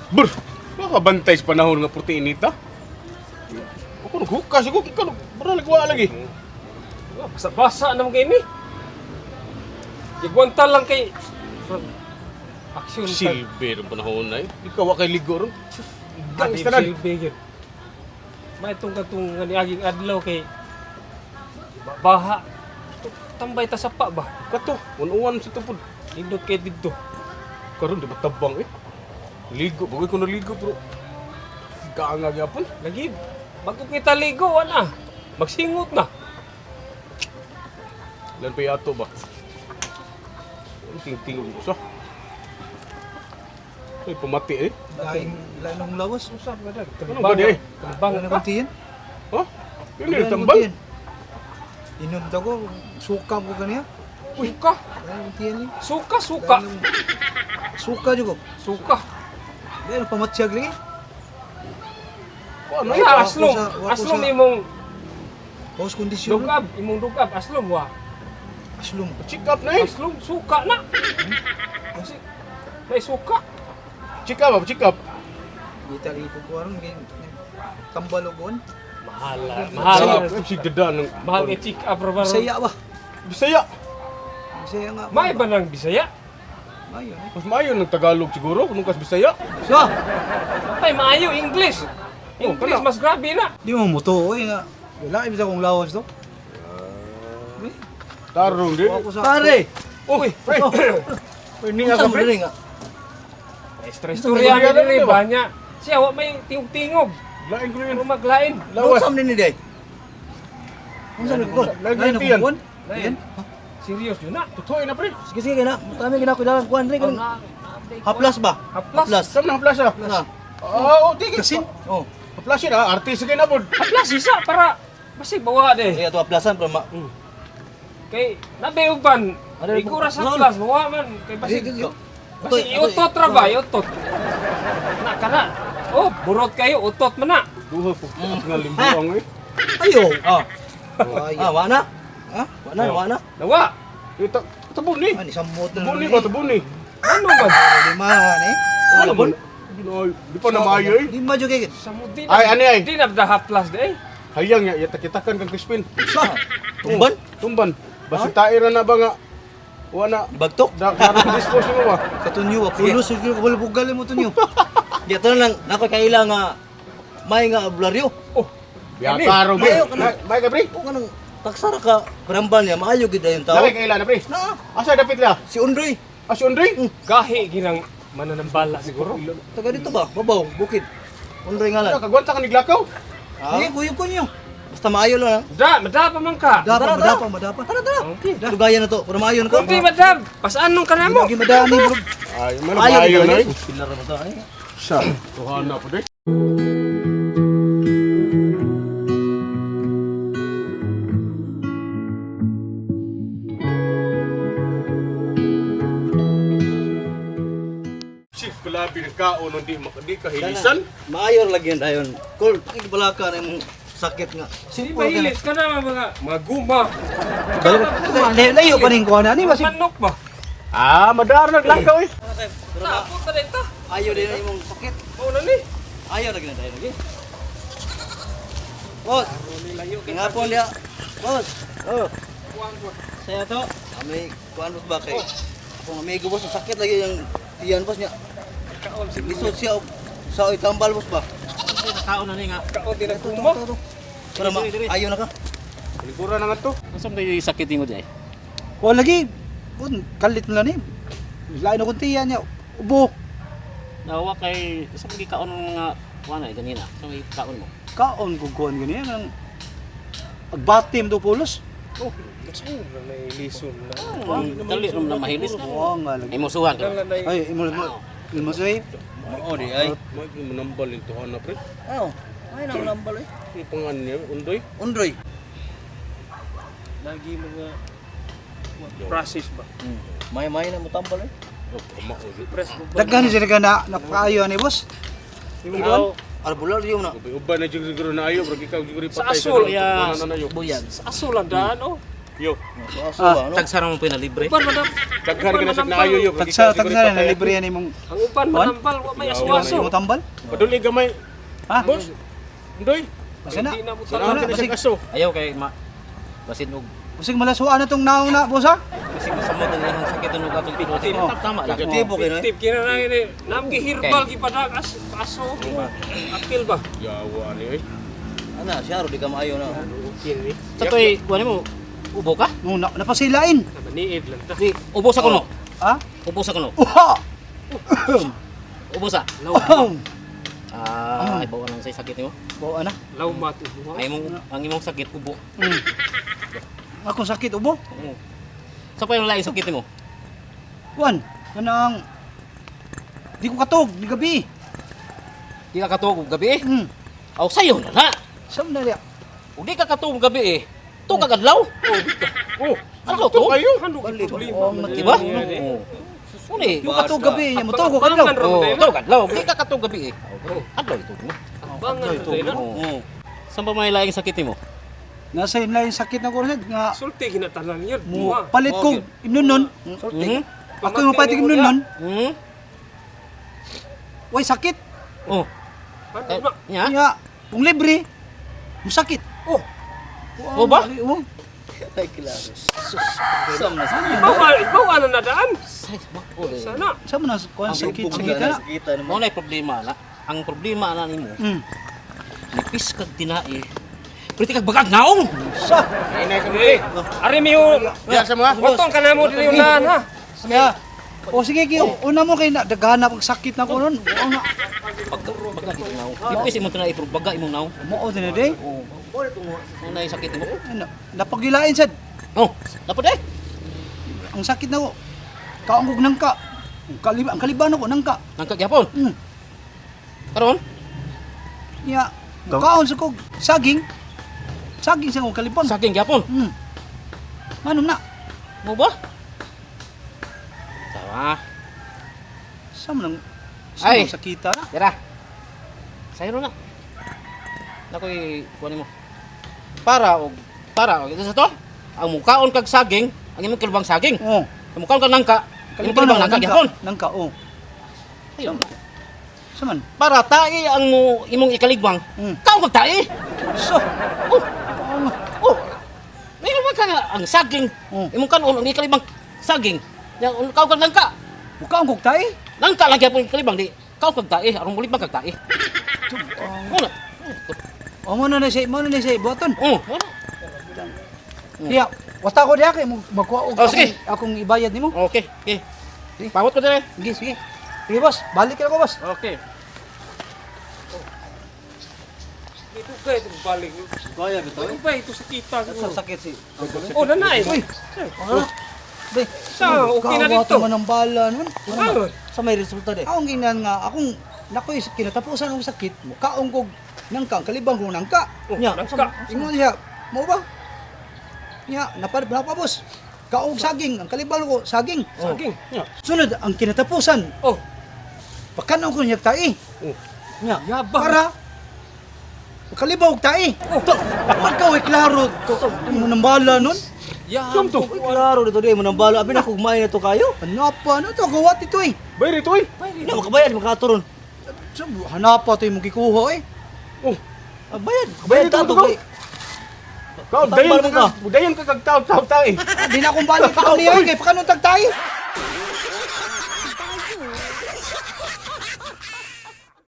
Brr, makabantay sa panahon nga puti inita. Ako naghukas ako ikaw bro nagwa lagi. Basa-basa naman kayo ni. Gigwanta lang kay... Aksyon ta. Silbi ron panahon na eh. Ikaw wa kay ligo ron. Ang Gangsta na. silbi yun. Maitong katong nga niaging adlaw kay... Baha. Tambay ta sa pa ba? Kato, unuan sa tupod. Nindot kay didto. Karon di ba tabang eh. Ligo, bagay ko naligo bro. Gaanga gyapon. Lagi, bago kita ligo, ana. Magsingot na. Lan pa yato ba? Ang ting-tingog ko sa. Ay, pumati eh. Lain, lain akong lawas. Usap ka dag. Ano ba di eh? Tambang Wala na ka. kong tiyan. Ha? Yun Wala yung na tambal. akong tiyan. Inom ta ko, suka ko ganiya. Suka. Wala na akong tiyan ni. Suka, suka. Lain akong- Suka juga. Suka. Lain ang pamatyag lagi. Ano Wala, eh? aslom. Wako sa- Aslom imong Bawas kondisyon. dugab. Imong dugab. Aslom, wa. Aslum. Check up na eh. Aslom, suka na. Kasi, may suka. Check up, ah, check up. Kita lagi ko kuwaron tambal og kuwan. Mahal. Mahal. Mahal. Si dada ng Mahal kay check up ra ba? Bisaya ba? Bisaya. Bisaya nga. May ba nang Bisaya? Mayo eh. Mas maayo ng Tagalog siguro kung kas Bisaya. So, Ay, maayo English. Oh, English kana. mas grabe na. di mo muto oy nga. Wala ibig akong lawas to. Tarong di. Wako sa Pare! Oh, pre. Uy, ninga ka Unsa mo pre. diri nga? Stress storya Storya ni diri ba? ba niya? Siya wa may tingog-tingog. Lain ko yun. Pero maglain. Lawas. Unsa man ni day? Unsa man ko? Lain Lain ko tiyan. akong kuwan. Lain. Serious yun na. Totoo na pre. Sige sige na, tami gina ko dalang kuan diri Oh, kanang na- haplas ba? Haplas. Haplas. Saan na plaza? Na. Ah, oh, tigil. Kasin. Oh. Plaza na, artist kay na pod. Haplas isa para basig bawa de. Sige ato haplasan para ma Kay nabe uban. Ano, Igura sa ano? haplas bawa man kay basig. Sige, Basig iutot ra ba, iutot. Na kana. Oh, burot kayo, utot man na. Duha po nga limbuang eh. Ayo. Oh. Ay. Ah, wa na. Ha? Wa na, wa na. Nawa. Eh, Tabon ni. Ani samot na. Tabon ni ba tabon ni? Ano ba? Lima ni. Ano bon? Di pa na maayo eh. Lima jud kay. Sa mo di Ay, ani ay. Di na da haplas de. Eh. Hayang ya, yatakitakan kang Crispin. Sa. Tumban? Tumban. Basta taira na ba nga wa na Bagtok. da karon dispose mo ba? Katunyo, pulos jud ko bugal mo tunyo. Di ato na lang nako kaila nga may nga ablaryo. Oh, Ya Ani? tarong pre. Maayo ka na. May ka pre. O kanang taksara ka parambal niya maayo gid ayon tao. Laki kaila na pre. Na. Asa dapit la? Si Undroy. As Andre? gahi ginang mananambala siguro. Taga dito ba? Babaw, bukid. Undroy ngalan. Ano kagwanta ka niglakaw? Ah, Sige, kuyog ko niyo. basta maayo lang. Da, madapa man ka. Dapa, Tara, tara. madapa, madapa. Tara, tara. Okay. Lugayan na to para maayo na ko. Kundi madam, pasaan nung ka na mo. Lagi madani bro. Ay, man maayo na eh. Pilar ba to? Ay. Sa tuhana po de. Chief, kulabi ng kaon di di kahilisan. Maayo ra lagi yan dayon. Kol, pakibalaka na imong sakit nga. Di mahilis ka na mga mga guma. Layo pa ning kuan ani basig. Manok ba? Ah, madar naglakaw eh. Tapos na rin ta. Ayo din na imong sakit. Mao na ni. Ayaw lagi na dayon lagi. Boss, ngapon dia. Boss. Oh. Saya to. Ami kuan boss ba kay. Akong amigo boss, ang sakit lagi yung tiyan boss niya. Kaon siguro. Lisod siya og sa itambal boss ba. Kaon din ang guma. Para ma ayo na ka. Likuran na nga to. Unsa man yung sakit nimo di ay? Kuan lagi. Kun kalit na ni. Lain akong tiyan niya. Ubo. Nawa kay sa mga kaon ng mga kuan ay ganina. Sa mga kaon mo. Kaon ko kuan gani ang agbatim do pulos. Oh, na lison na. Dali ram na mahilis na. Oo nga lagi. Imo suhan ka. Dala na Ay, imo imo say. Oo di ay. May manambal yung tuhana pre. Ayo. Ay na nambal eh. Ang pangan niya, undoy. Undroy. lagi mga process ba? May-may na mo tambal eh. Oh, kamao. Press mo ba? Daghan sila ka na nakaayo ani boss. Ikaw, Albularyo na. Uban na jud siguro na ayo, bro ikaw siguro Sa patay asol. ka na, na ayo. Buyag. sa aso lang daan oh. Yo, Aso ba no? Tagsara mo pinalibre. Uban man daghan ka na sa naayo yo. Tagsa tagsa na libre yan imong Ang uban manampal wa may aswaso. imong tambal. Paduli gamay. Ha? Boss. Ndoy. Basta na. Hindi na mo Sanahan Wala, ka na basig. sa kaso. Ayaw kay ma basin og Usig malasuan na tong naong na, boss ha? kasi masamot ang iyang sakit og atong Pitin. oh. Tama lang. Tipo kay no. Tip kina na ini. Nam gi herbal gipadag as aso. Apil ba? Yawa ni oy. Ana, siya ro di ka maayo na. Okay ni. Sa toy kuan mo ubo ka? No, na, napasilain. Maniid lang ta. Di ubo sa kuno. Ha? Ubo sa kuno. Uha! Ubo sa. Law Ah, ay bawa nang say sakit nimo. Bawa na. law mat ubo. Ang imong ang imong sakit ubo. Akong sakit ubo. Oo. Sa pa yung laing sakit nimo? Kuan, kanang di ko katog, di gabi. Di ka katuog og gabi eh. Aw sayo na na. Sam na diya. Ug di ka katuog gabi eh. Tug kag adlaw. Oh, Adlaw to. kayo. Ano gi problema? Oh, man Di ba? niya, eh? Oo. Uni. Di ko katog gabi, nya mo tog ko adlaw. Abangan Oh, ron tug adlaw. Di ka katuog gabi eh. Adlaw ito mo. Abangan ron na. Oo. Saan pa may laing sakit nimo? Nasa inla yung sakit na ko sad nga Sulti ginatanan yun. mo Buha. palit ko imnunon. Mhm. Ako yung palit ko imnunon. Mhm. Way sakit. Oh. Ano na? Nya? Nya, kung libre, musakit. Oh, Oh ba? Oh. Ay klaro. Sam na sa. ibaw ibaw ano na daan? Say, ma. Uli. Sana. Sa man kuan sakit sakit na. Sakit Mao na problema na. Ang problema na nimo, nipis kag tinae. Pero kag bagag naong. Sa. Inay ka dili. Ari miyo. Diya sa mga. Watong ka na mo dili unahan ha. Nya. O sige, gi, una mo kay na daghan na pag sakit na ko nun. Oo nga. Pagka baga gid naong. Nipis imong tinae pero baga imong naong. Mao din na day. Mao na yung sakit nimo. Ano, napagilain sad. Oh, napod eh. Ang sakit na ko. Kaong kog nangka. Ang kaliban, ang kaliban ako nangka. Nangka gyapon. Karon, Nya, kaon sa kog saging. Saging sa kong kalibon. saging gyapon. Manom na. Mo ba? Sawa. Sa man ang sa Ay. man sakita na. Tira. Sayro na. Nakoy kuan nimo. Para og para og ito sa to. Ang mukaon kag saging, ang imong kilbang saging. Oh. Ang mukaon kag nangka, ang imong kilbang nangka gyapon. Nangka, oh. Ayun. Sa man. Para tae ang mo imong ikaligwang. Kaon kag tae. So, Oh, oh, oh. May man ka nga ang saging. Oh. Imong kanon ang ikalibang saging. Yang kaon kag nangka. mukaon kog tae. Nangka lang gyapon ikalibang di. Kaon kag tae, aron mulibang kag tae. Mo na. Oh, mo na siya, mo na siya buhaton. Oh, mo na. Diya, wata ko diya kay magkuha og Oh, sige. akong ibayad nimo. Okay, okay. Pawat ko dire. Sige, sige. Sige, boss. Balik ka ko, boss. Okay. Dito kay ito balik. Kaya bitaw. Ano ba ito sakita Sa sakit si. Oh, nanay. Uy. Ano? Be, Sa okay na dito. Kawat man ang bala nun. Ano? Sa may resulta de. Akong ginan nga, akong nakoy kinatapusan og sakit, mukaon kog nangka, ang kalibang kong nangka. Oh, Nya, nangka. Ingon siya, mo ba? Nya, napad napa boss. Kaog saging, ang kalibang ko saging. Saging. Sunod ang kinatapusan, Oh, pakanon ko niya tae. Nya. yabang. Para kalibaw og tae. Oh. To, pagka way klaro to, mo nang bala nun. Yabang. to. Uy, klaro dito de mo nang balo. Abi na kugmay na to kayo. Ano pa ano to gawat ito eh. Bayri to oy. Na makabayad makaturon. So, hanapa to yung gikuha eh. Oh, Ah, bayad. Bayad ta Bayad to to, kay. Kaon Tambal dayon man ka. Dayon ka kag taw taw tae. Ah, di na akong balik ko niya kay pakanon tag tae.